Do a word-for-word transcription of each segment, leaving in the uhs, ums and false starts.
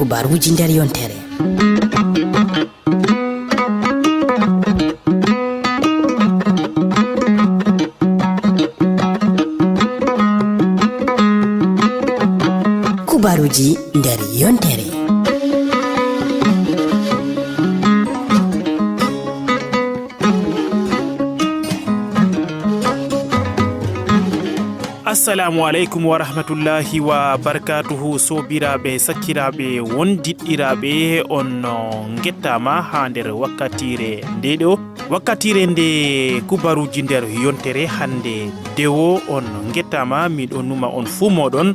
Kubaruuji nder yontere. Kubaruuji nder yontere. Assalaamu aleykum wa rahmatullahi wa barkaatuhu, soobiraaɓe, sakkiraaɓe, wondiɗɗiraaɓe, on, uh, ngettaama haa nder wakkatiire nde ɗo. Wakkatiire nde kubaruuji nder yontere hannde dewo, on ngettaama, miɗo numa on fuu mooɗon.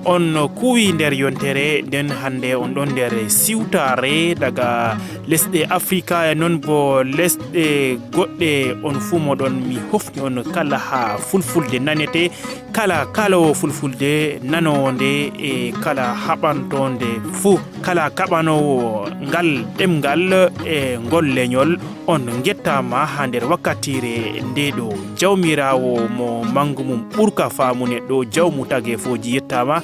On kuwi nder yontere nden, hannde on ɗon nder siwtaare daga lesɗe Afrika e non bo lesɗe goɗɗe. On fuu mooɗon mi hofni on kala haa fulfulde nanete, kala kaaloowo fulfulde nanoowo nde e kala haɓantoo nde fuu, kala kaɓanoowo ngal ɗemngal e ngol lenyol. On ngettaama haa nder wakkatiire nde ɗo. Jawmiraawo mo manngu mum ɓurka faamu neɗɗo, jawmu tageefooji yettaama.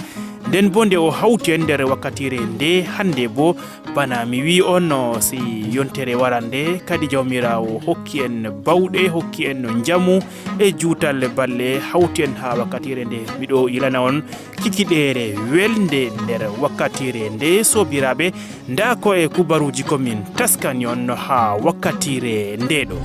Nden boo nde o hawti en nder wakkatiire nde hannde boo, bana mi wi'i on, no si yontere warande, kadi Jawmiraawo hokki en bawɗe, hokki en njamu e juutal balle, hawti en haa wakkatiire nde. Miɗo yilana on kikiɗeere welnde nder wakkatiire nde, soobiraaɓe. Ndaa ko e kubaruuji ko min taskani on haa wakkatiire nde ɗo.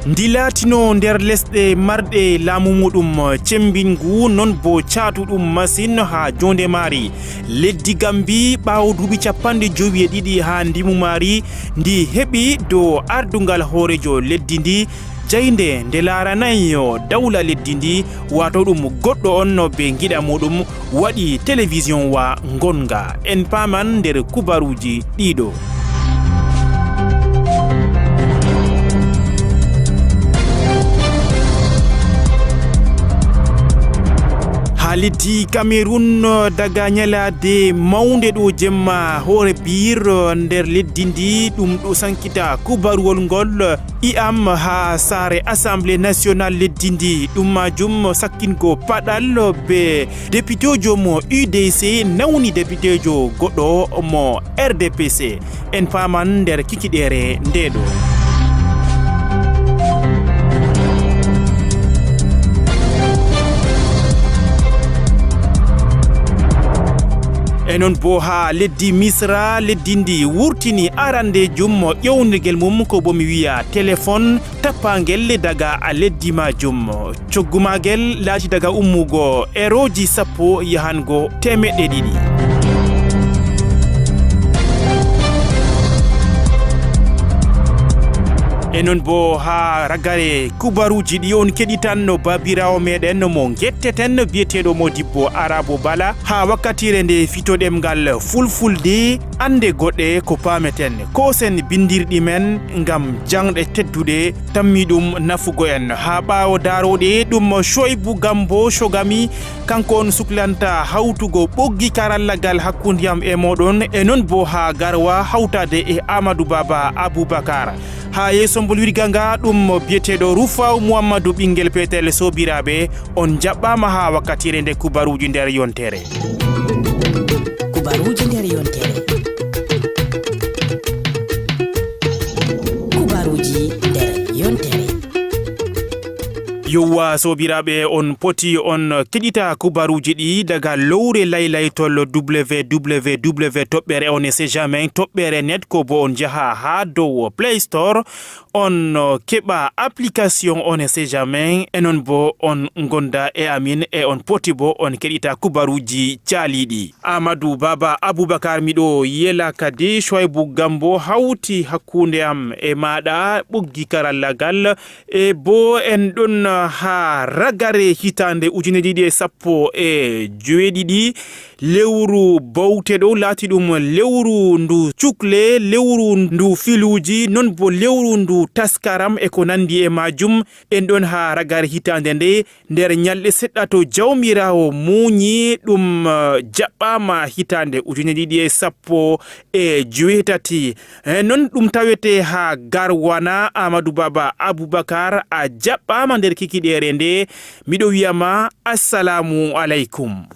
Ndi laatino nder lesɗe marɗe laamu muɗum cemmbingu, non boo caatuɗum masin haa joonde maari. Leddi Gambi, ɓaawo duuɓi cappanɗe jowi e ɗiɗi haa ndimu maari, ndi heɓi dow ardungal hooreejo leddi ndi, jaynde nde laaranayno dawla leddi ndi, waato ɗum goɗɗo on no be giɗa muɗum waɗi telewisiyon wa ngonga. En paaman nder kubaruuji ɗiɗo. Haa leddi Cameroun, daga nyalaade mawnde ɗo jemma, hoore biir nder leddi ndi, ɗum ɗo sankita kubaruwol ngol. I'am haa saare Assemblée nationale leddi ndi, ɗum maajum sakkingo paɗal be depiteejo mo U D C nawni depiteejo goɗɗo mo R D P C. En paaman nder kikiɗeere nde ɗo. E non boo haa leddi Misra, leddi ndi wurtini arandeejum ƴewnirgel mum, ko bo mi wi'a telefon, tappaangel daga leddi maajum. Coggu maagel laati daga ummugo erooji sappo yahango teemeɗɗe ɗiɗi. E non boo haa ragare kubaruuji ɗi on keɗitanno baabiraawo meɗen mo ngetteten bi'eteeɗo Modibbo Arabo Bala. Haa wakkatiire nde fito ɗemngal Fulfulde, annde goɗɗe ko paameten. Koosen binndirɗi men ngam jaŋɗe tedduɗe tammi ɗum nafugo en. Haa ɓaawo daarooɗe ɗum Shoybu Gambo Shogami, kanko on suklanta hawtugo ɓoggi karallagal hakkunde am e mooɗon, e non boo haa Garwa hawtaade e Aamadu Baaba Abubakar. Haa yeeso mbolwirga nga ɗum bi'eteeɗo Rufaw Muhammadu Ɓinngel Peetel. Soobiraaɓe, on njaɓɓaama haa wakkatiire nde kubaruuji nder yontere. Kubaruuji nder yontere. Kubaruuji nder yontere. Yowwa, soobiraaɓe, on poti on keɗita kubaruuji ɗi daga lowre laylaytol W W W toɓɓere on e sejamin toɓɓere net, ko bo on njaha haa dow Play Store, on keɓa application on e sejamin, e non bo on ngonda e amin, e on poti bo on keɗita kubaruuji caaliiɗi. Aamadu Baaba Abubakar, miɗo yela kadi Shoaybu Gambo hawti hakkunde am e maaɗa ɓoggi karallagal. E boo en ɗon haa ragare hitaande ujine ɗiɗi e sappo e joweeɗiɗi. Lewru bawte ɗo laati ɗum lewru ndu cukle, lewru ndu filuuji, non bo lewru ndu taskaram e ko nandi e maajum. En ɗon haa ragare hitaande nde, nder nyalɗe seɗɗa to Jawmiraawo muuyi ɗum, eh, jaɓɓaama hitaande ujine ɗiɗi e sappo e joweetati. Eh, non ɗum tawete haa Garwana. Aamadu Baaba Abubakar, a jaɓɓaama nder kikiɗeere nde. Miɗo wi'a ma, assalaamu aleykum.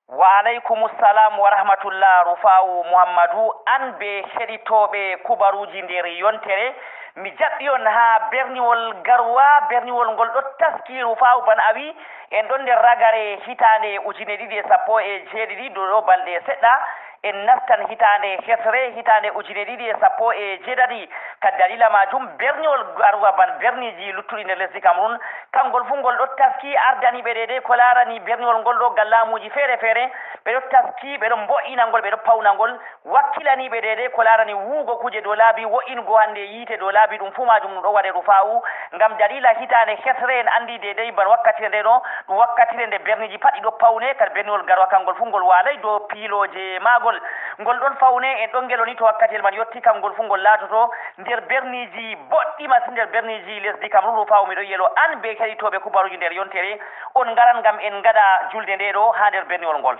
Wa aleykumu salaam wa rahmatullah, Rufaawu Muhammadu, an bee heɗitooɓe kubaruuji nder yontere. Mi jaɓɓi on haa berniwol Garwa, berniwol ngol ɗo taski, Rufaawu, bana a wi'i, en ɗon nder ragare hitaande ujine ɗiɗi e sappo e jeeɗiɗi, ɗo ɗo balɗe seɗɗa. En nastan hitaande hesre, hitaande ujine ɗiɗi e sappo e jeetati. Ka daliila maajum, berniwol Garwa bana berniiji luttuɗi nder lesdi Kamerun, kangol fuu ngol ɗo taski, ardani ɓe deydey ko laarani berniwol ngol ɗo gal laamuuji feere-feere. Ɓe ɗo taski, ɓe ɗo mbo'ina ngol, ɓe ɗo pawna ngol. Wakkilani ɓe deydey ko laarani huuwugo kuuje dow laabi, wo'ingo hannde yiite dow laabi, ɗum fuu maajum ɗum ɗo waɗe, Rufaawu. Ngam daliila hitaande hesre, en anndi deydey bana wakkatire nde ɗo, ɗum wakkatire nde berniiji pat ɗi ɗo pawne, kadi berniwol Garwa kangol fuu ngol waalaay dow piilooje maagol. Ngol ɗon fawne, en ɗon ngelo ni to wakkatiyel man yotti, kangol fuu ngol laatoto nder berniiji boɗɗi masin, nder berniiji lesdi Kamerun. Rufaawu, mi ɗon yelo an bee heɗitooɓe kubaruuji nder yontere, on ngaran ngam en ngaɗa julde nde ɗo haa nder berniwol ngol.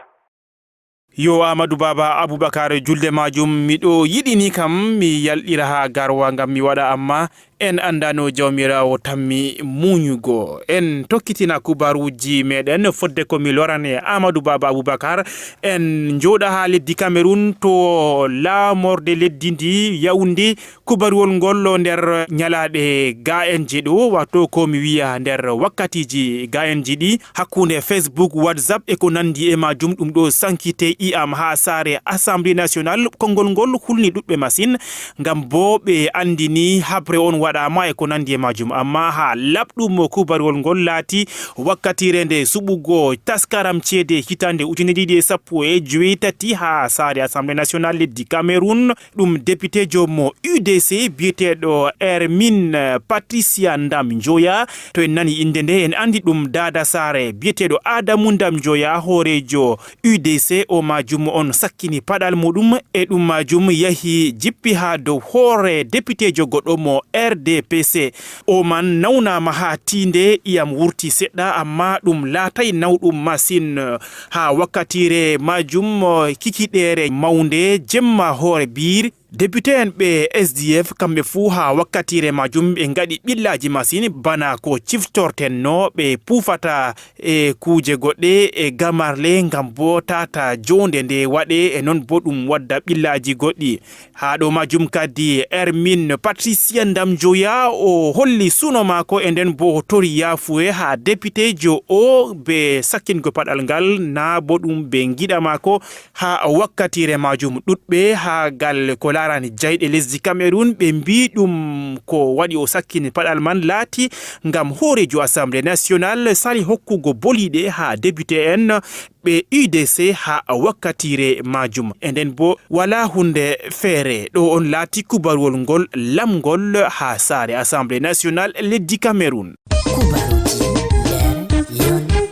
Yo Aamadu Baaba Abubakar, julde maajum miɗo yiɗi ni kam mi yalɗira haa Garwa ngam mi waɗa, ammaa en anndaano Jawmiraawo tammi muunyugo. En tokkitina kubaruuji meɗen, fodde ko mi lorane Aamadu Baaba Abubakar. En njooɗa haa leddi Kamerun, to laamorde leddi ndi, Yawunde, kubaruwol ngol nder nyalaaɗe ga'enje ɗo, waato ko mi wi'a nder wakkatiiji ga'enji ɗi, hakkunde Facebook, WhatsApp e ko nandi e maajum, ɗum ɗo sankite i'am haa saare Assemblée Nationale. Konngol ngol hulni ɗuɗɓe masin, ngam boo ɓe anndini haɓre on waɗaama e ko nandi e maajum. Ammaa haa laɓɗum, kubaruwol ngol laati wakkatiire nde suɓugo taskaram ceede hitaande ujine ɗiɗi e sappo e joweetati haa saare Assemblée Nationale leddi Kamerun. Ɗum depiteejo mo U D C bi'eteeɗo Hermine Patricia Ndam Njoya. To en nani innde nde, en anndi ɗum daada saare bi'eteeɗo Adamu Ndam Njoya, hooreejo U D C. O maajum on sakkini paɗal muɗum, e ɗum maajum yahi jippi haa dow hoore depiteejo goɗɗo mo R D P C. O man nawnaama haa tiinde, iyam wurti seɗɗa, ammaa ɗum laatay nawɗum masin. Haa wakkatiire maajum, kikiɗeere mawnde, jemma hoore biir, depite'en ɓe S D F, kamɓe fuu haa wakkatiire maajum ɓe ngaɗi ɓillaaji masin, bana ko ciftortenno, ɓe puufata e kuuje goɗɗe e gamarle, ngam boo tata joonde nde waɗe, e non boo ɗum wadda ɓillaaji goɗɗi. Haa ɗo maajum kadi, Hermine Patricia Ndam Njoya, o holli suno maako, e nden boo o tori yaafuye haa depiteejo o be sakkingo paɗal ngal, naa boo ɗum be ngiɗa maako. Haa wakkatiire maajum, ɗuɗɓe haa gal ko laarani jayɗe lesdi Kamerun, ɓe mbii ɗum ko waɗi o sakkini paɗal man laati ngam hooreejo Assemblée Nationale sali hokkugo boliiɗe haa depite'en ɓe U D C haa wakkatiire maajum. E nden boo, walaa huunde feere. Ɗo on laati kubaruwol ngol lamngol haa saare Assemblée Nationale leddi Kamerun. Kubaruuji nder yontere.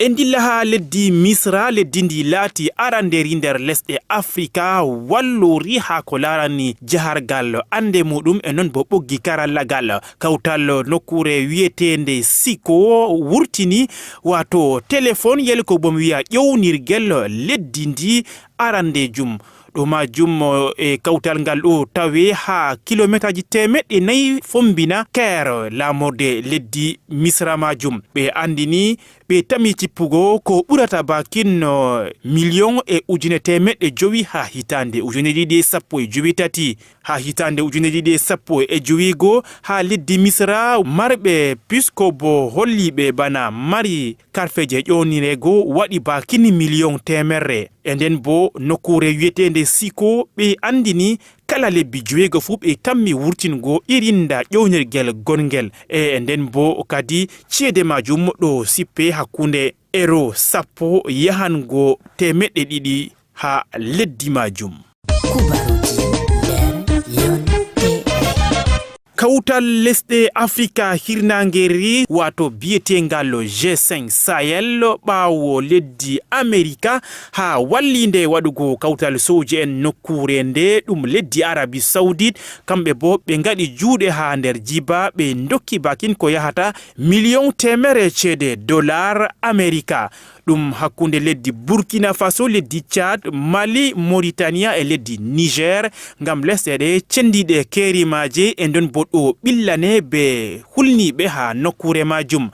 En ndilla haa leddi Misra, leddi ndi laati arandeeri nder lesɗe Afrika walloori haa ko laarani jahargal annde muuɗum e non boo ɓoggi karallagal. Kawtal nokkuure wi'eteende Siko wurtini, waato telefon, yeli ko bom wi'a ƴownirgel leddi ndi arandeejum. Ɗo maajum, e kawtal ngal ɗo tawe haa kilomeetaaji teemeɗɗe nayi fombina Caire, laamorde leddi Misra maajum. Ɓe anndini, ɓe tami tippugo ko ɓurata baakin, no, miliyoŋ e ujine teemeɗɗe jowi haa hitaande ujine ɗiɗi e sappo e jowi tati. Haa hitaande ujine ɗiɗi e sappo e jowi go, haa leddi Misra, marɓe pusko bo holli ɓe bana mari karfeje ƴoonirego waɗi baakin miliyoŋ teemerre. E nden bo nokkuure wi'eteende Siko, ɓe anndini kala lebbi joweego fuu ɓe tammi wurtingo irinda ƴownirgel gongel. E nden bo kadi ceede maajum ɗo sippe hakkunde euro sappo yahango teemeɗɗe ɗiɗi haa leddi maajum. Kubaruuji nder yontere. Kawtal lesɗe Afrika hirnaangeeri, waato bi'eteengal G cinq Sahel, ɓaawo leddi Amerika haa walliinde waɗugo kawtal sooje'en nokkuure nde, ɗum leddi Arabi Sawdit, kamɓe boo ɓe ngaɗi juuɗe haa nder jiba, ɓe ndokki bakin ko yahata miliyoŋ teemerre ceede dolaar Amerika. Ɗum hakkunde leddi Burkina Faso, leddi Tchad, Mali, Mauritania e leddi Niger, ngam lesɗe ɗe cendiiɗe keeri maaje e nden bo ɗo ɓillane be hulniiɓe haa nokkuure maajum.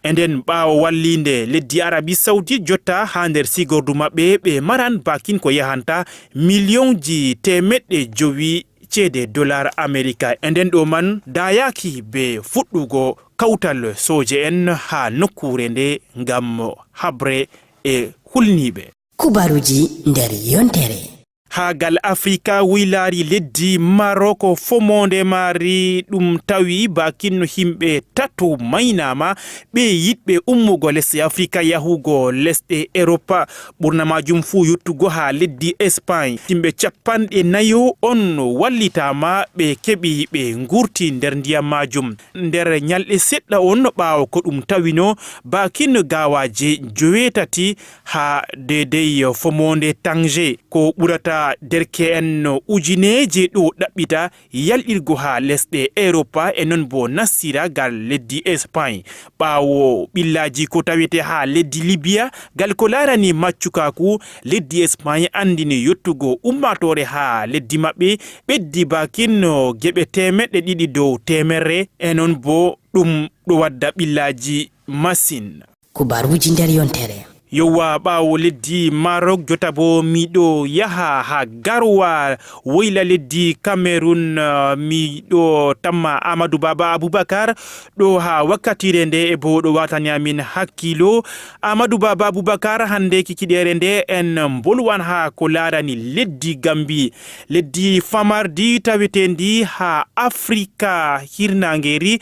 E nden ɓaawo walliinde leddi Arabi Sawdit jotta haa nder sigordu maɓɓe, ɓe maran bakin ko yahanta miliyoŋji teemeɗɗe jowi ceede dolaar Amerika. E nden ɗo man daayaaki be fuɗɗugo kawtal sooje'en haa nokkuure nde ngam haɓre e hulniiɓe. Kubaruuji nder yontere. Haa gal Afrika wuylaari, leddi Maroko, fomoonde maari ɗum tawi bakin yimɓe tato maynaama, ɓe yiɗɓe ummugo lesɗe Afrika yahugo lesɗe Eropa, ɓurna maajum fuu yottugo haa leddi Espagne. Yimɓe cappanɗe nayo on wallitaama, ɓe keɓi ɓe ngurti nder ndiyam maajum. Nder nyalɗe seɗɗa on ɓaawo ko ɗum tawino, bakin gawaaje joweetati haa deydey fomoonde Tanger. Ko ɓurata derke'en ujineeje ɗo ɗaɓɓita yalɗirgo haa lesɗe Eropa e non bo nastira gal leddi Espagne. Ɓaawo ɓillaaji ko tawete haa leddi Libya, gal ko laarani maccukaaku, leddi Espagne andini yottugo ummaatoore haa leddi maɓɓe, ɓeddi bakin no geɓe teemeɗɗe ɗiɗi dow teemerre, e non bo ɗum ɗo wadda ɓillaaji masin. Kubaruuji nder yontere. Yowwa, ɓaawo leddi Marok, jota bo miɗo yaha haa Garoua, woyla leddi Cameroun, ah, miɗo tamma Amadou Baba Aboubacar, ɗo haa wakkatire nde e bo ɗo watani amin hakkilo. Amadou Baba Aboubacar, hande kikiɗere nde en mbolwan haa ko laarani leddi Gambi, leddi famardi tawetendi haa Afrika hirnaangeri.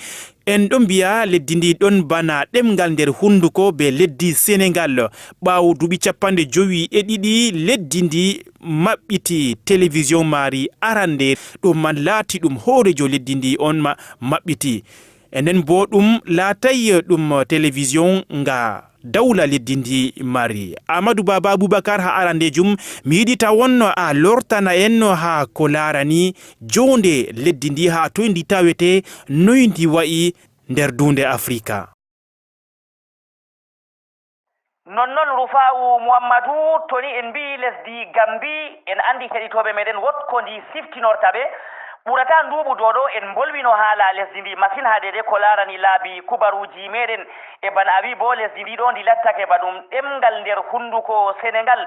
En ɗon mbi'a leddi ndi ɗon bana ɗemngal nder hunnduko be leddi Senegal. Ɓaawo duuɓi cappanɗe jowi e ɗiɗi, leddi ndi maɓɓiti television maari arande, ɗum man laati ɗum hooreejo leddi ndi on ma-, maɓɓiti. E nden boo ɗum laatay ɗum television nga dawla leddi ndi mari. Amadou Baba Aboubacar, haa arandeejum, mi yiɗi tawon a lortana en haa ko laarani joonde leddi ndi, haa toy ndi tawete, noy ndi wa'i nder duunde Afrika. Nonnon Rufa'u Muhammadu, to ni en mbi'i lesdi Gambi, en andi heɗitooɓe meɗen wot ko ndi siftinorta ɓe. Ɓurata nduuɓu ɗo ɗo en mbolwino haala lesdi ndi masin haa deydey ko laarani laabi kubaruuji meɗen. E bana a wi'i boo, lesdi ndi ɗo ndi lattake ba ɗum ɗemngal nder hunnduko Senegal.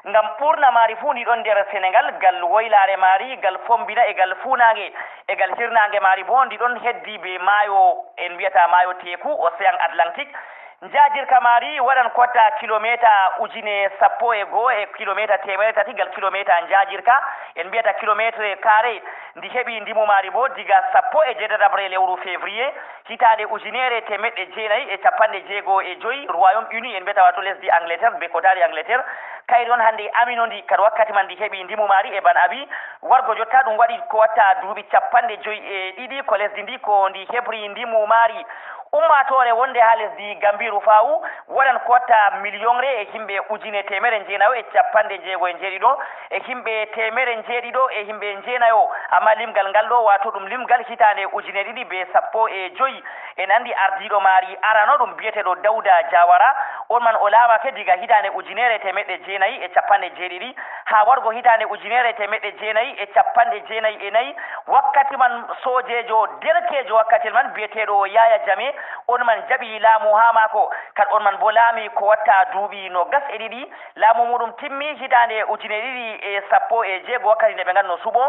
Ngam ɓurna maari fuu ndi ɗon nder Senegal, gal woylaare maari, gal fombina e gal fuunaange, e gal hirnaange maari boo ndi ɗon heddi bee maayo, en mbi'ata maayo teeku, Océan Atlantique. Njaajirka maari waɗan ko watta kilomeeta ujine sappo e go'o e kilomeeta teemeɗɗe tati, gal kilomeeta njaajirka, en mbi'ata kilomeetre carré. Ndi heɓi ndimu maari boo diga sappo e jeetataɓre lewru février, hitaande ujineere teemeɗɗe jeenayi e cappanɗe jeego e jowi, Royaume Uni, en mbiyata, waato lesdi Angleterre, bee kootaari Angleterre, kayri on hannde aminondi, kadi wakkati man ndi heɓi ndimu maari e bana abi, wargo jotta ɗum waɗi ko watta duuɓi cappanɗe jowi e ɗiɗi ko lesdi ndi ko ndi heɓri ndimu maari. Ummaatoore wonde haa lesdi Gambi Rufa'u waɗan ko watta miliyoŋre e yimɓe ujine teemere jeenayo e cappanɗe jeego e njeeɗiɗo e yimɓe teemere njeeɗiɗo e yimɓe jeenayo. Ammaa limgal ngal ɗo, waato ɗum limgal hitaande ujine ɗiɗi bee sappo e jowi, en anndi ardiiɗo maari arano ɗum biyeteeɗo Dawda Jawara. On man o laamake diga hitaande ujineere teemeɗɗe jeenayi e cappanɗe jeeɗiɗi haa wargo hitaande ujineere teemeɗɗe jeenayi e cappanɗe jeenayi e nayi. Wakkati man soojeejo derkeejo wakkati man biyeteeɗo Yaya Jame, on man jaɓi laamu haa maako. Kad on man boo laami ko watta duuɓi noogas e ɗiɗi. Laamu muuɗum timmi hitaande ujine ɗiɗi e sappo e jeego wakkati nde ɓe nganno suɓo.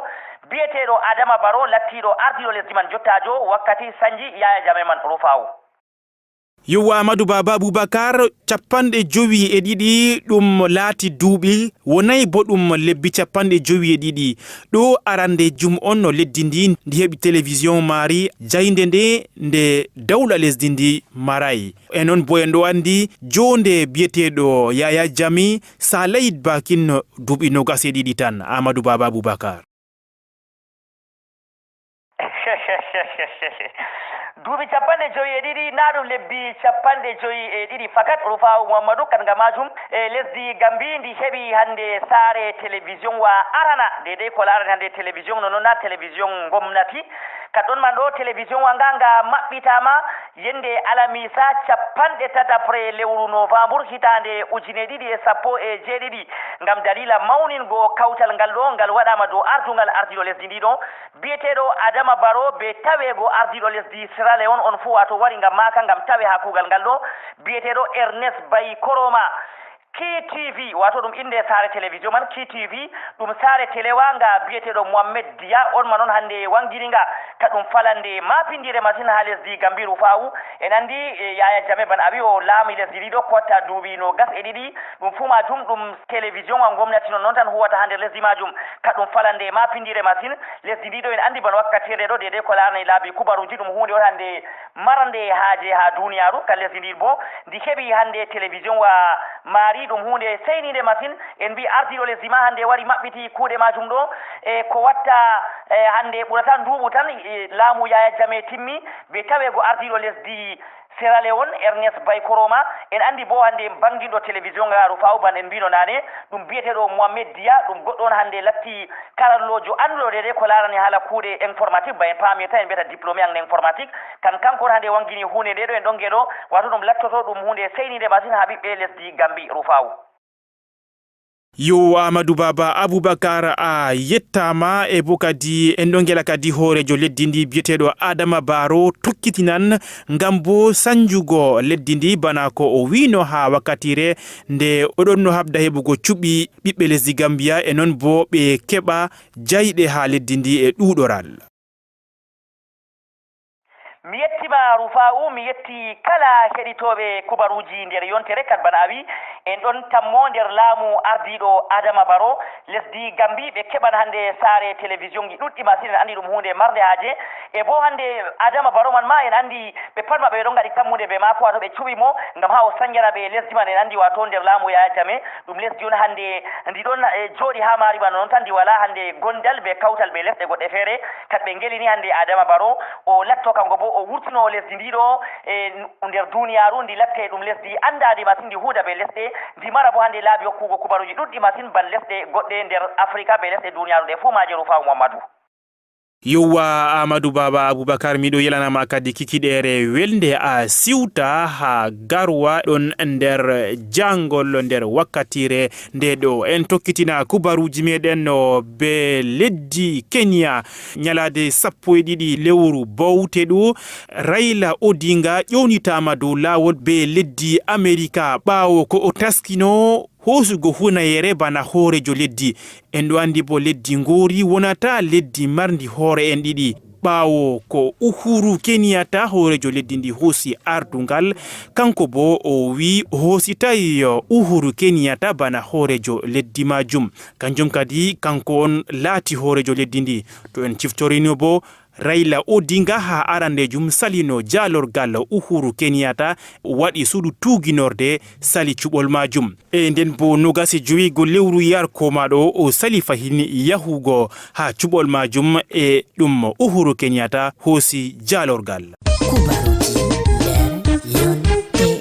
Biyeteeɗo Adama Baro lattiiɗo ardiiɗo lesdi man jottaajo wakkati sanji Yaya Jame man Rufa'u. Yowa Amadou Baba Aboubacar, cappanɗe jowi e ɗiɗi ɗum laati duuɓi, wonaay bo ɗum lebbi cappanɗe jowi e ɗiɗi. Ɗo arandeejum on no leddi ndi, ndi heɓi television maari jaynde nde, nde dawla lesdi ndi maraay. E non bo en ɗo anndi joonde biyeteeɗo Yaya Jami, Salayit Bakin duuɓi noogas e ɗiɗi tan. Amadou Baba Aboubacar. Duuɓi cappanɗe jowi e ɗiɗi, na ɗum lebbi cappanɗe jowi e ɗiɗi fakat, Rufaawu Muhammadu, kan nga maajum, e lesdi Gambi ndi heɓi hannde saare television wa arana, deydey ko laarani hannde television, nonnon na television ngomnati. Ka ɗon man ɗo, television wa nga, nga maɓɓitaama yende alamiisa cappanɗe tataɓre lewru novembre hitaande ujine ɗiɗi e sappo e jeeɗiɗi, ngam daliila mawningo kawtal ngal ɗo, ngal waɗaama dow ardungal ardiiɗo lesdi ndi ɗo, biyeteeɗo Adama Barrow, be taweego ardiiɗo lesdi Sierra Leone on fuu, waato wari ngam maaka, ngam tawe haa kuugal ngal ɗo, biyeteeɗo Ernest Bai Koroma. Ki T V, waato ɗum innde saare television man, Ki T V, ɗum saare telewa nga biyeteeɗo Mohammed Dia on man on hannde wangini nga, ka ɗum falande maapindiire masin haa lesdi Gambi, Rufaawu. En anndi, e, Yaya Jammeh, bana a wi'i, o laami lesdi ndi ɗo ko watta duuɓi noogas e ɗiɗi, ɗum fuu maajum ɗum television wa ngomnati non non tan huwata haa nder lesdi maajum, ka ɗum falande maapindiire masin. Lesdi ndi ɗo en anndi bana wakkati nde ɗo, deydey ko laarani laabi kubaruuji, ɗum huunde on hannde marnde haaje haa duniyaaru. Ka lesdi ndi boo, ndi heɓi hannde television wa maari, ɗum huunde seyniinde masin. En mbi'i ardiiɗo lesdi ma hannde wari maɓɓiti kuuɗe maajum ɗo. E ko watta, e, hannde ɓurata nduuɓu tan, e, laamu Yaya Jammeh timmi, be taweego ardiiɗo lesdi Sierra Leone, Ernest Bai Koroma. En anndi boo hannde bannginɗo television nga, Rufaawu, bana en mbi'no naane, ɗum biyeteeɗo Mohammed Dia, ɗum goɗɗo on hannde latti karalloojo annduɗo deydey ko laarani haala kuuɗe informatique, ba en paami tan en mbiyata diplômé en informatique. Kan, kanko on hannde wangini huunde nde ɗo en ɗon ngeɗo, waato ɗum lattoto ɗum huunde seyniinde masin haa ɓiɓɓe lesdi Gambi, Rufaawu. Yo Amadou Baba Aboubacar, a yettaama. E bo kadi en ɗon ngela kadi hooreejo leddi ndi biyeteeɗo Adama Barrow tokkitinan ngam bo sanjugo leddi ndi bana ko o wi'no haa wakkatire nde o ɗonno habda heɓugo cuɓi ɓiɓɓe lesdi Gambiya e non bo ɓe keɓa jayɗe haa leddi ndi e ɗuuɗoral. Mi yetti ma, Rufaawu, mi yetti kala heɗitooɓe kubaruuji nder yontere. Kat bana a wi'i, en ɗon tammo nder laamu ardiiɗo Adama Barrow, lesdi Gambi ɓe keɓan hannde saare televisionji ɗuɗɗi masin, en anndi ɗum huunde marnde haaje. E bo hannde Adama Barrow man ma en anndi ɓe pat maɓɓe ɓe ɗon ngaɗi tammunde bee maako, waato ɓe cuɓi mo ngam haa o sanjana ɓe lesdi man, en anndi, waato nder laamu Yaya Jammeh. Ɗum lesdi on hannde ndi ɗon, e, jooɗi haa maari bana non tan, ndi walaa hannde gondal be kawtal be lesɗe goɗɗe feere. Kat ɓe ngelini hannde Adama Barrow, o latto kanko boo o wurtino lesdi ndi ɗo, e, nder duniyaaru, ndi latte ɗum lesdi anndaandi masin, ndi huuda be lesɗe, ndi mara boo hannde laabi hokkugo kubaruuji ɗuɗɗi masin ban lesɗe goɗɗe nder Afrika be lesɗe duniyaaru ɗe fuu maaje, Rufaawu Muhammadu. Yowwa, Amadou Baba Aboubacar, miɗo yelanama kadi kikiɗeere welnde, a siwta haa Garoua ɗon nder jaangol nder wakkatire nde ɗo. En tokkitina kubaruuji meɗen no be leddi Kenya. Nyalaade sappo e ɗiɗi lewru bowte ɗo, Raila Odinga ƴownitaama dow laawol be leddi Amerika ɓaawo ko o taskino hoosugo hunayeere bana hooreejo leddi. En ɗo anndi bo leddi ngoori wonata leddi marndi hoore'en ɗiɗi. Ɓaawo ko Uhuru Kenyatta, hooreejo leddi ndi, hoosi ardungal, kanko bo o wi'i o hoositay Uhuru Kenyatta bana hooreejo leddi maajum. Kanjum kadi kanko on laati hooreejo leddi ndi. To en ciftorino bo, Raila Odinga haa arandeejum salino jaalorgal Uhuru Kenyatta, waɗi suudu tuuginorde, sali cuɓol maajum. E nden bo noogas e joweego lewru yarkooma ɗo, o sali fahin yahugo haa cuɓol maajum, e ɗum Uhuru Kenyatta hoosi jaalorgal. Kubaruuji nder yontere.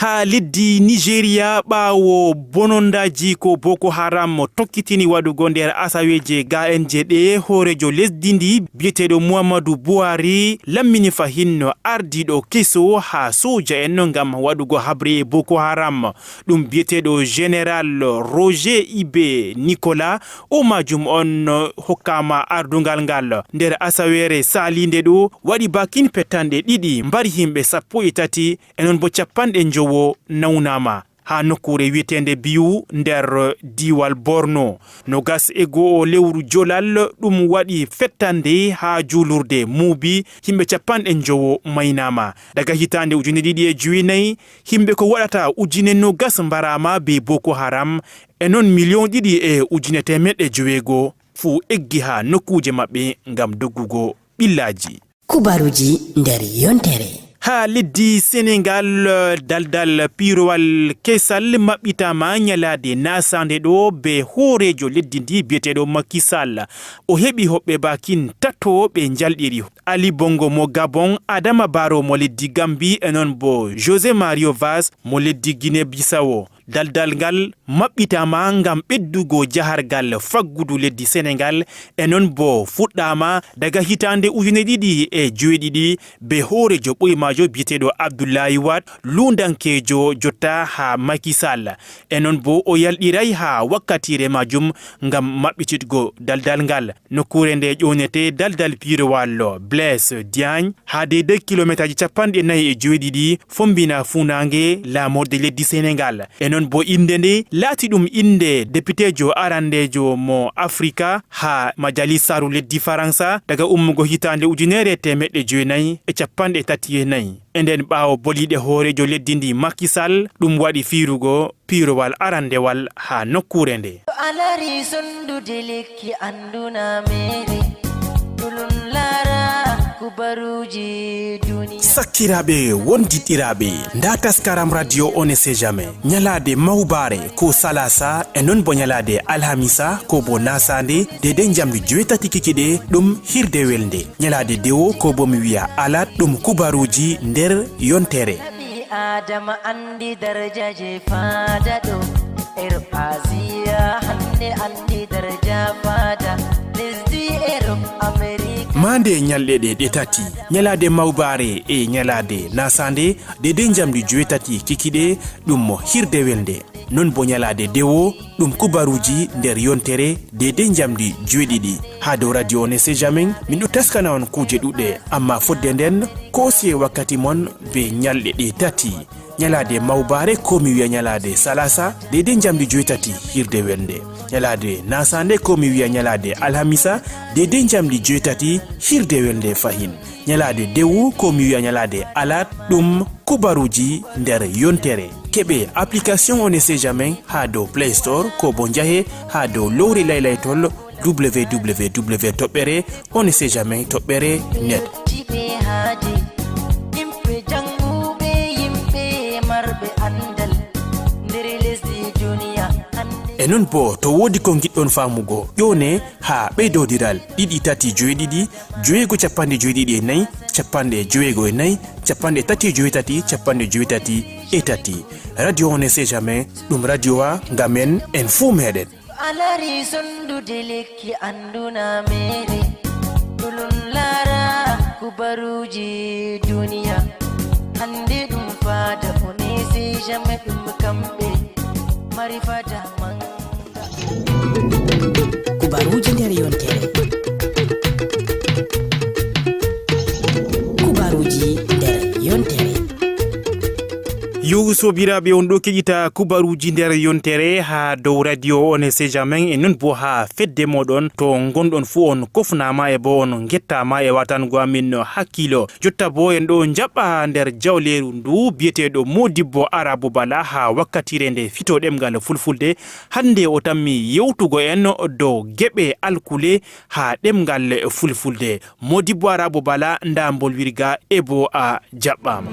Haa leddi Nigeria, ɓaawo bonondaaji ko Boko Haram tokkitini waɗugo nder asaweeje ga'enje ɗe, hooreejo lesdi ndi biyeteeɗo Muhammadu Buhari lammini fahin no ardiiɗo keso haa sooja'en ngam waɗugo haɓre e Boko Haram. Ɗum biyeteeɗo Général Roger Ibe Nicolas, o maajum on hokkaama ardungal ngal. Nder asaweere saaliinde ɗo, waɗi baakin pettanɗe ɗiɗi, mbari himɓe sappo e tati, e non bo cappanɗe njowo nawnaama haa nokkuure wi'eteende Biu nder diiwal Borno. Noogas e go'o lewru Jolal, ɗum waɗi fettande haa juulurde Muubi, himɓe cappanɗe njowo maynaama. Daga hitaande ujine ɗiɗi e jowenayi, himɓe ko waɗata ujine noogas mbaraama bee Boko Haram, e non miliyon ɗiɗi e ujine teemeɗɗe joweego fuu eggi haa nokkuuje maɓɓe ngam doggugo ɓillaaji. Kubaruuji nder yontere. Haa leddi Senegal, daldal piirowal kesal maɓɓitaama nyalaade nasaande ɗo bee hooreejo leddi ndi biyeteeɗo Macky Sall. O heɓi hoɓɓe baakin tato ɓe njalɗiri. Ali Bongo mo Gabon, Adama Barrow mo leddi Gambi, e non boo José Mario Vaz mo leddi Guinée Bissau. Daldal ngal maɓɓitaama ngam ɓeddugo jahargal faggudu leddi Senegal, e non boo fuɗɗaama daga hitaande ujine ɗiɗi e joweeɗiɗi bee hooreejo ɓoymaajo biyeteeɗo Abdoulaye Wade, luundankeejo jotta haa Macky Sall. E non boo o yalɗiraay haa wakkatiire maajum ngam maɓɓititgo daldal ngal. Nokkuure nde ƴownete daldal piirowal Blaise Diagne, haa deydey kilomeetaaji cappanɗe nayi e joweeɗiɗi fombina fuunaange laamorde leddi Senegal. E non boo innde nde laati ɗum innde depiteejo arandeejo mo Afrika haa majalisaaru leddi Faransa daga ummugo hitaande ujunere teemeɗɗe jowenayi e cappanɗe tati e nayi. E nden ɓaawo boliiɗe hooreejo leddi ndi Macky Sall, ɗum waɗi fiirugo piirowal arandewal haa nokkuure nde. To a lari sondude lekki anduna meere, ɗulun laara kubaruuji duniya. Sakkiraaɓe wondiɗɗiraaɓe, ndaa taskaram radio On ne sait jamais. Nyalaade mawbaare ko salaasa, e non bo nyalaade alhamisa ko bo nasaande, deydey njamdi joweetati kikiɗe, ɗum hirde welnde. Nyalaade dewo ko bo mi wi'a alat, ɗum kubaruuji nder yontere. Ɓii Aadama anndi darja je faada ɗo. Erop Aziya hannde anndi darja faada. Lesdi Erop Amerik. Maande nyalɗe ɗe, ɗe tati, nyalaade mawbaare e nyalaade nasaande, deydey njamdi joweetati kikiɗe, ɗum mo hirde welnde. Non bo nyalaade dewo, ɗum kubaruuji nder yontere, deydey njamdi joweeɗiɗi. Haa dow radio On ne sait jamais, min ɗo taskana on kuuje ɗuɗɗe. Ammaa fodde nden, koosi e wakkati mon bee nyalɗe ɗe tati. Nyalaade mawbaare, ko mi wi'a nyalaade salaasa, deydey njamdi joweetati hirde welnde. Nyalaade nasaande, ko mi wi'a nyalaade alhamisa, deydey njamdi joweetati hirde welnde fahin. Nyalaade dewu, ko mi wi'a nyalaade alat, ɗum kubaruuji nder yontere. Keɓe application On ne sait jamais haa dow Play Store, ko bo njahe haa dow lowre laylaytol w w w toɓɓere on ne sait jamais toɓɓere net. Yottiɓe haaje yimɓe jannguɓe, yimɓe marɓe anndal nder lesdi duniya hannde. E non boo, to woodi ko ngiɗɗon faamugo, ƴone haa ɓeydodiral ɗiɗi tati joweeɗiɗi, joweego cappanɗe joweeɗiɗi e nayi, cappanɗe joweego e nayi, cappanɗe tati e joweetati, cappanɗe joweetati e tati. Radio On ne sait jamais, ɗum radio wa ngam en, en fuu meeɗen. To a lari sondude lekki anduna meere, ɗulun laara kubaruuji duniya. Hannde ɗum faada On ne sait jamais, ɗum kamɓe mari faada manga. Kubaruuji nder yontere. Kubaruuji nder yontere. Yo soobiraaɓe, on ɗo keɗita kubaruuji nder yontere haa dow radio On ne sait jamais, e non boo haa fedde mooɗon. To ngonɗon fuu, on kofnaama e boo on ngettaama e watango amin hakkiilo. Jotta boo en ɗo njaɓɓa nder jawleeru ndu biyeteeɗo Modibbo Arabu Bala haa wakkatiire nde fito ɗemngal Fulfulde. Hannde o tammi yewtugo en dow geɓe alkule haa ɗemngal Fulfulde. Modibbo Arabu Bala, ndaa mbolwirga e boo a jaɓɓaama.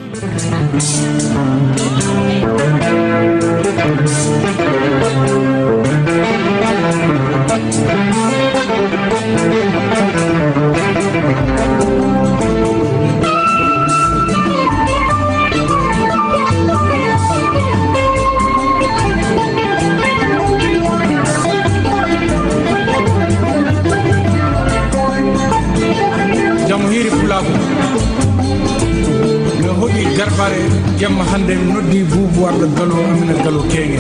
Jam hiiri pulaaku. Mi hoɗi Garbare jemma hannde, mi noddi Buubu Warɗo Galo, Amina Galo Keeŋe.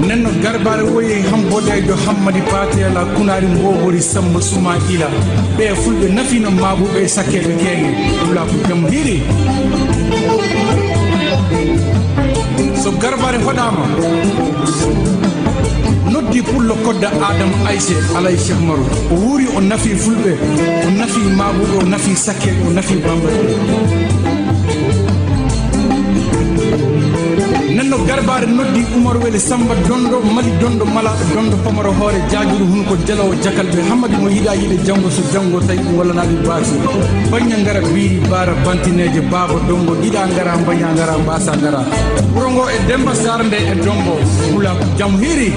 Nenno Garbare woyi Hambodejo Hammadi Patela Kunari Mbobori Samba Sumaila. Ɓe fulɓe nafino maabuɓe e sakkeeɓe keeŋe. Pulaaku jam hiiri. So Garbare hoɗaama, noddi pullo kodda Adama Ayse Alay Cheikh Maru. O wuuri, o nafi fulɓe, o nafi maabuɓe, o nafi sakkeeɓe, o nafi bambaɗe. Nenno Garbaare noddi Umar Wele Samba Dondo, Mali Dondo, Malaɗo Dondo, Pamaro Hoore, Jaajuru Hunuko, Jalowo Jakalbe, Hammadi mo yiɗa yiɗe, janngo so janngo tawi ɗum walla naa ɗum baasi. Banya ngara Biiri, Baara Bantineeje, Baaba Dongo, yiɗa ngara, mbanya ngara, mbaasa ngara. Wuro ngo e Demba Sarr nde e Dongo, Pulaaku jam hiiri.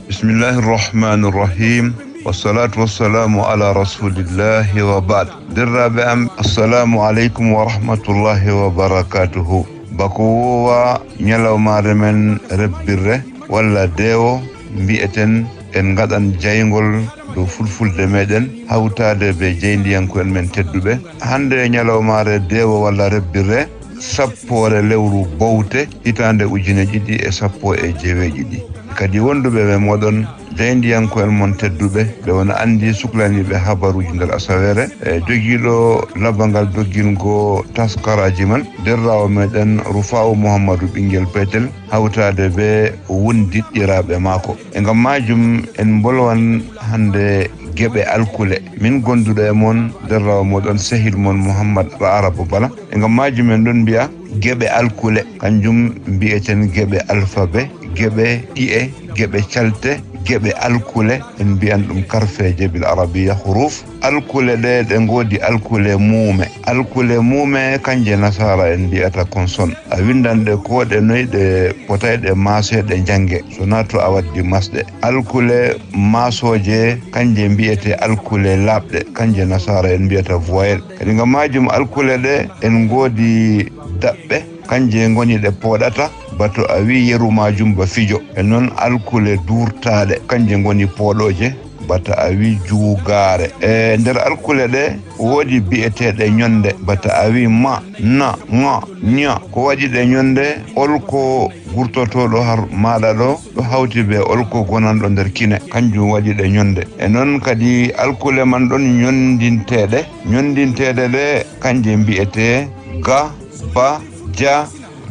Bismillahi rahmani rahim. Wassalatu wassalamu ala rasulillahi wa ba'd. Derraɓe am, assalamu alaikum wa rahmatullahi wa barakatuhu. Bako wowa, nyalawmaare men rebbirre walla deewo, mbi'eten en ngaɗan jayngol dow fulfulde meɗen, hawtaade be jeyndiyanko'en men tedduɓe. Hande nyalawmaare deewo walla rebbirre, sappoore lewru bowte, hitaande ujine ɗiɗi e sappo e jeweeɗiɗi. Kadi wonduɓe be moɗon, jeyndiyanko'en mon tedduɓe, ɓe on anndi suklaniiɓe habaruuji nder asaweere, e jogiiɗo labangal doggingo taskaraaji man, derraawo meɗen Rufa'u Muhammadu Ɓinngel Petel, hawtaade be wondiɗɗiraaɓe maako. E ngam maajum, en mbolwan hande geɓe alkule. Min gonduɗo e mon, derraawo moɗon, sehil mon Muhammad Al Arabu Bala. E ngam maajum en ɗon mbi'a geɓe alkule, kanjum mbi'eten geɓe alfabe, geɓe ɗi'e, geɓe calte, geɓe alkule, en mbi'an ɗum karfeeje bil arabiya huruf. Alkule ɗe, ɗe ngoodi alkule muume. Alkule muume, kanje nasaara en mbi'ata konson. A windan ɗe ko ɗe noy, ɗe potay ɗe maase, ɗe njange, so na to a waddi masɗe. Alkule maasooje, kanje mbi'ete alkule laaɓɗe, kanje nasaara en mbi'ata voyelles. Kadi ngam maajum alkule ɗe en ngoodi daɓɓe, kanje ngoni ɗe pooɗata, ba to a wi'i yeru maajum ba fijo. E non alkule duurtaaɗe, kanje ngoni pooɗooje, ba to a wi'i juugaare. E nder alkule ɗe woodi bi'eteeɗe nyonde, ba to a wi'i ma, na, ŋa, nya. Ko waɗi ɗe nyonde? Olko gurtotooɗo har maaɗa ɗo, ɗo hawti be olko gonanɗo nder kine, kanjum waɗi ɗe nyonde. E non kadi alkule man ɗon nyondinteeɗe. Nyondinteeɗe ɗe, kanje mbi'ete ga, ba, ja,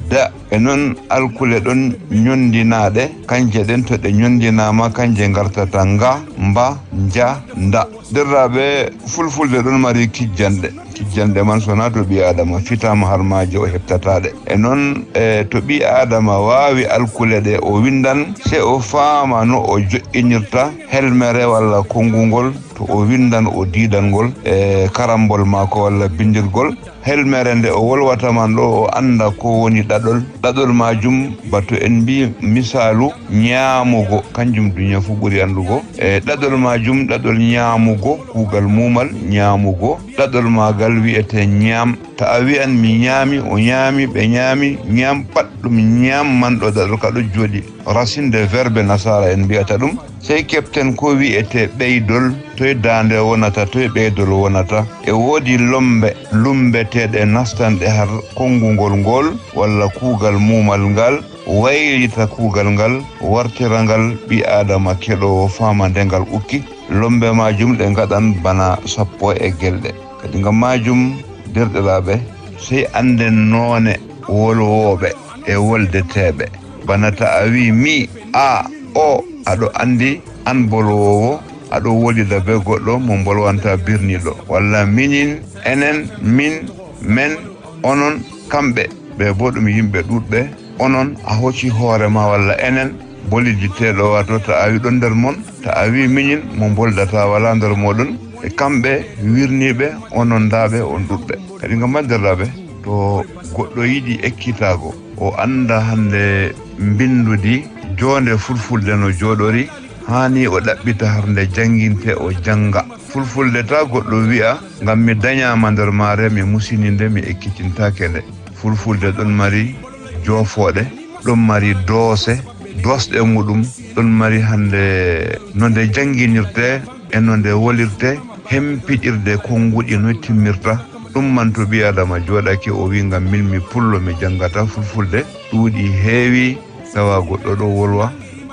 da. E non alkule ɗon nyondinaaɗe, kanje ɗen to ɗe nyondinaama, kanje ngartata nga, mba, nja, nda. Derraaɓe, fulfulde ɗon mari kijjanɗe. Kijjanɗe man, so na to ɓii Aadama fitaama har maaje, o heɓtataa ɗe. E non, e to ɓii Aadama waawi alkule ɗe o windan, sey o faama no o jo'inirta helmere walla konngungol, to o windan, o diidan ngol e karambol maako walla bindirgol. Helmere nde o wolwata man ɗo, o annda ko woni ɗaɗol. Ɗaɗol maajum, ba to en mbii misaalu, nyaamugo, kanjum duniya fuu ɓuri anndugo. E ɗaɗol maajum, ɗaɗol nyaamugo, kuugal muumal, nyaamugo. Ɗaɗol maagal wi'ete nyaam. To a wi'an mi nyaami, o nyaami, ɓe nyaami, nyaam, pat ɗum nyaam man ɗo ɗaɗol ka ɗo jooɗi. Racine de verbe nasaara en mbi'ata ɗum. Sey keɓten ko wi'ete ɓeydol, toy daande wonata, toy ɓeydol wonata. E woodi lombe, lumbeteeɗe nastanɗe har konngungol ngol, walla kuugal muumal ngal, waylita kuugal ngal, wartira ngal ɓii Aadama keɗoowo faama nde ngal ukki. Lombe maajum ɗe ngaɗan bana sappo e gelɗe. Kadi ngam maajum, deerɗiraaɓe, sey annden noone wolwooɓe e woldeteeɓe. Bana to a wi'i mi, a, o, a ɗo anndi an bolwoowo, a ɗo wolida bee goɗɗo mo mbolwanta birniiɗo. Walla minin, enen, min, men, onon, kamɓe, ɓe boo ɗum yimɓe ɗuuɗɓe. Onon, a hooci hoore ma walla enen, boliditeeɗo, waato to a wi ɗon nder mon, to a wi minin, mo mboldataa walaa nder mooɗon. E kamɓe wirniiɓe, onon ndaaɓe, on ɗuuɗɓe. Kadi ngam man, deerɗiraaɓe, to goɗɗo yiɗi ekkitaago, o annda hande mbinndudi joonde fulfulde no jooɗori, haani o ɗaɓɓita har nde jannginte, o jannga. Fulfulde, taa goɗɗo wi'a, ngam mi danyaama nder maare, mi musini nde, mi ekkitintaake nde. Fulfulde ɗon mari joofooɗe, ɗon mari doose, doosɗe muuɗum ɗon mari hande no nde jannginirte e no nde wolirte, hempiɗirde konnguɗi no timmirta. Ɗum man, to ɓii Aadama jooɗake, o wi'i, ngam min mi pullo, mi janngata fulfulde, ɗuuɗi, heewi, tawa goɗɗo ɗo wolwa,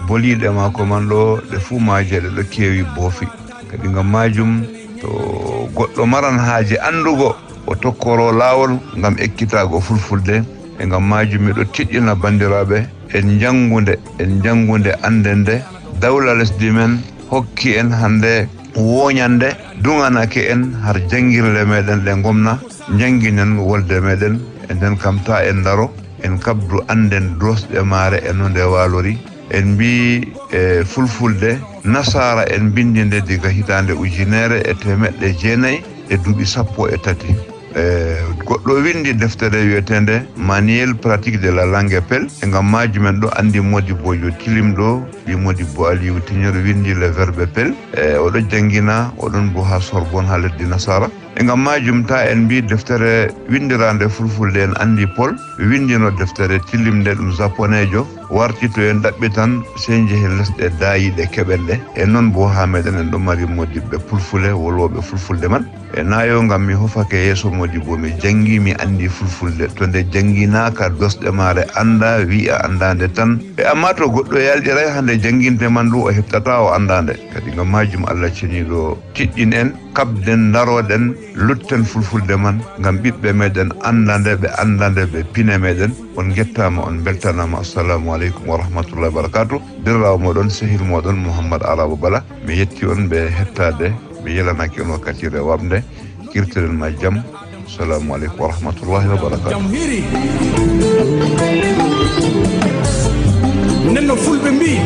boliiɗe maako man ɗo, ɗe fuu maaje ɗe ɗo keewi boofi. Kadi ngam maajum, to goɗɗo maran haaje anndugo, o tokkoro laawol ngam ekkitaago fulfulde. E ngam maajum, miɗo tiɗɗina banndiraaɓe, en njanngu nde, en njanngu nde, annden nde. Dawla lesdi men hokki en hande woonyande, duŋanake en har janngirle meɗen ɗe ngomna, njannginen wolde meɗen. E nden kam, taa en ndaro, En kabdu annden doosɗe maare e no nde waalori. En mbiyi, e Fulfulde, nasaara en mbinndi nde diga hitaande ujunere e teemeɗɗe jeenayi e duuɓi sappo e tati. E, goɗɗo winndi deftere wi'eteende Manuel pratique de la langue peul. E ngam maajum en ɗo anndi moodibbojo tilimɗo, ɓii moodibbo Aliyu Tiñor winndi le verbe peul. E, o ɗo janngina, o ɗon bo haa Sorbonne haa lesdi Nasaara. E ngam maajum, taa en mbiyi deftere winndiraande Fulfulde en anndi Pol winndino deftere tilimnde ɗum Japoneejo, warti to en ɗaɓɓitan, sey njehen lesɗe daayiiɗe keɓen ɗe. E non bo haa meɗen en ɗo mari moodibbe Pulfule, wolwooɓe Fulfulde man. E naa yo ngam mi hofake yeeso moodibbo, mi janngi, mi anndi Fulfulde. To nde jannginaaka, doosɗe maare annda, wi'a anndaande tan. E ammaa to goɗɗo yalɗiray haa nde jannginte man du, o heɓtataa o anndaande. Kadi ngam maajum Allah ceniiɗo tiɗɗin en, kabden, ndaroɗen, lutten Fulfulde man, ngam ɓiɓɓe meɗen annda nde, ɓe annda nde, ɓe pine meɗen. On ngettaama, on mbeltanaama. Assalaamu aleykum wa rahmatullahi wa barakaatu. Dirraawo moɗon, sehil moɗon, Muhammad Arabo Bala. Mi yetti on bee hettaade, mi yelanake on wakkatiire waɓnde. Kirtiren ma jam. Salaamu aleykum wa rahmatullahi wa barakaatu. Jam hiiri. Nden no fulɓe mbi'i,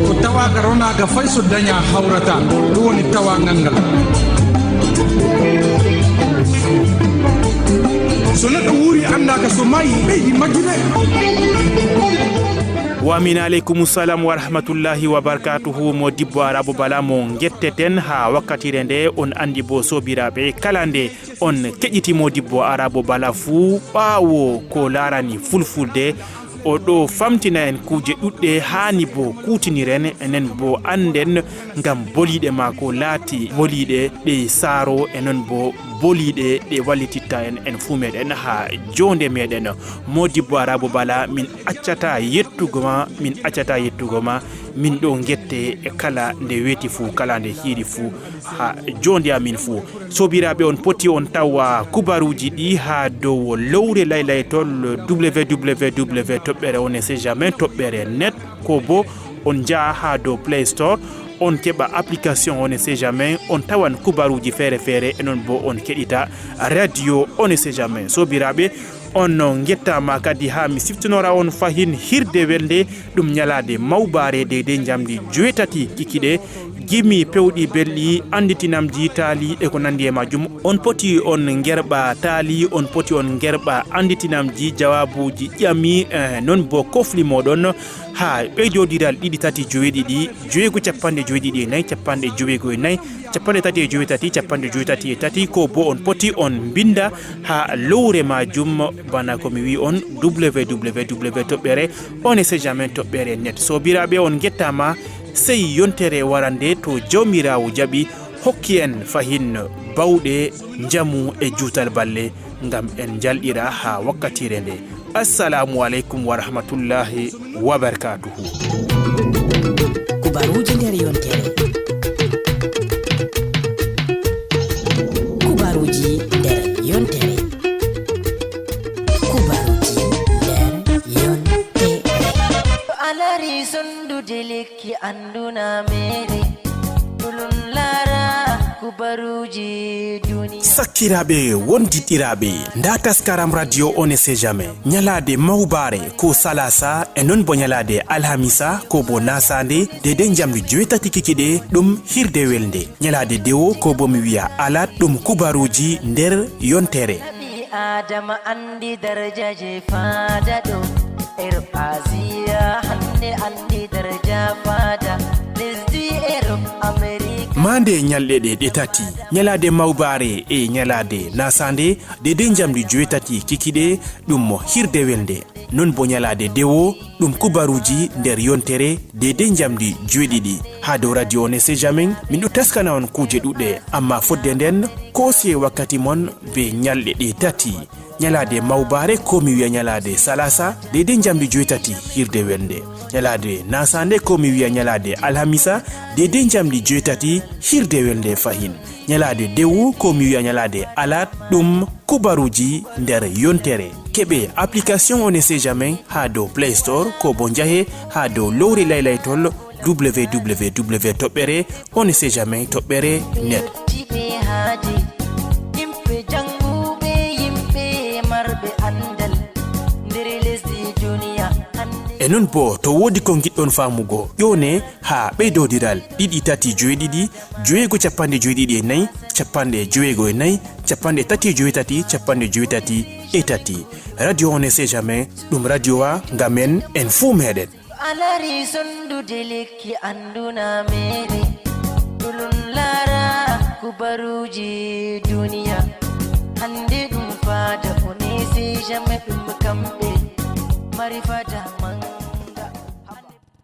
ko tawaaga ronaaga fay so dañaa hawrata. Ɗum woni tawaaŋgal ngal. So neɗɗo wuuri anndaaka, so maayi ɓeydi majjude. Wa min aleykum salam wa rahmatullahi wa barakatuhu. Moodibbo Arabo Bala mo ngetteten haa wakkatire nde. On anndi bo, soobiraaɓe, kala nde on keƴiti Moodibbo Arabo Bala fuu, ɓaawo ko laarani Fulfulde, o ɗo famtina en kuuje ɗuɗɗe haani bo kuutiniren, enen bo annden ngam boliiɗe maako laati boliiɗe ɗe saaro, e non bo boliiɗe ɗe wallititta en, en fuu meɗen haa joonde meɗen. Moodibbo Arabo Bala, min accataa yettugo ma, min accataa yettugo ma, min ɗo ngette e kala nde weeti fuu, kala nde hiiri fuu, haa joonde amin fuu. Soobiraaɓe, on poti on tawa kubaruuji ɗi haa dow lowre laylaytol w w w toɓɓere on sait jamais toɓɓere net, ko bo on njaha haa dow Play Store, on keɓa application on sait jamais, on tawan kubaruuji feere-feere, e non bo on keɗita radio on sait jamais. Soobiraaɓe, on ngettaama kadi haa mi siftinora on fahin hirde welnde, ɗum nyalaade mawbaare deydey njamndi joweetati kikiɗe, gimi pewɗi belɗi, annditinamji taali e ko nanndi e majjum. On poti on ngerɓa taali, on poti on ngerɓa annditinamji, jawaabuuji, ƴami, eh, non bo kofli mooɗon haa ɓeydodiral ɗiɗi tati joweeɗiɗi, joweego capanɗe joweeɗiɗi e nayi, capanɗe joweego e nayi, capanɗe tati e joweetati, capanɗe joweetati e tati, ko bo on poti on mbinnda haa lowre maajum, bana ko mi wi'i on, w w w toɓɓere on sait jamais toɓɓere net. Soobiraaɓe, on ngettaama, sey yontere warande, to Jawmiraawo jaɓi, hokki en fahin bawɗe, njamu e juutal balle, ngam en njalɗira haa wakkatire nde. Assalaamu aleykum wa rahmatullahi wa barakaatuhu. Kubaruuji nder yontere. Kubaruuji nder yontere. Kubaruuji nder yontere. To a lari sondude lekki anduna mere, ɗulun lara kubaruuji duniya. Sakkiraaɓe, wondiɗɗiraaɓe, nda taskaram radio on sait jamais. Nyalaade mawbaare ko salasa, e non bo nyalaade alhamisa ko bo nasaande, deydey njamndi joweetati kikiɗe, ɗum hirde welnde. Nyalaade dewo ko bo mi wi'a alat, ɗum kubaruuji nder yontere. Ɓii Aadama anndi darja je faada ɗo. Erop Aziya hannde anndi darja faada. Lesdi Erop Amerik. Maande nyalɗe ɗe, ɗe tati, nyalaade mawbaare e nyalaade nasaande, deydey njamndi joweetati kikiɗe, ɗum mo hirde welnde. Non bo nyalaade dewo, ɗum kubaruuji nder yontere, deydey njamndi joweeɗiɗi. Haa dow radio on sait jamais, min ɗo taskana on kuuje ɗuɗɗe, ammaa fodde nden, koosi wakkati mon bee nyalɗe ɗe tati. Nyalaade mawbaare, ko mi wi'a nyalaade salasa, deydey njamndi joweetati hirde welnde. Nyalaade nasaande, ko mi wi'a nyalaade alhamisa, deydey njamndi joweetati hirde welnde fahin. Nyalaade dewu, ko mi wi'a nyalaade alat, ɗum kubaruuji nder yontere. Keɓe application on sait jamais haa dow Play Store, ko bo njahe haa dow lowre laylaytol w w w toɓɓere on sait jamais toɓɓere net. Yimɓe jannguɓe, yimɓe marɓe anndal nder lesdi. E non boo, to woodi ko ngiɗɗon faamugo, ƴone haa ɓeydodiral ɗiɗi tati joweɗiɗi, joweego cappanɗe joweɗiɗi e nayi, cappanɗe joweego e nayi, cappanɗe tati e joweetati, cappanɗe joweetati e tati. Radio On Ne Sait Jamais, ɗum radio wa ngam en, en fuu meɗen. A lari sondude lekki anduna mere. Ɗulun lara kubaruji duniya. Hande ɗum fada On Ne Sait Jamais ɗum kamɓe. Mari fada.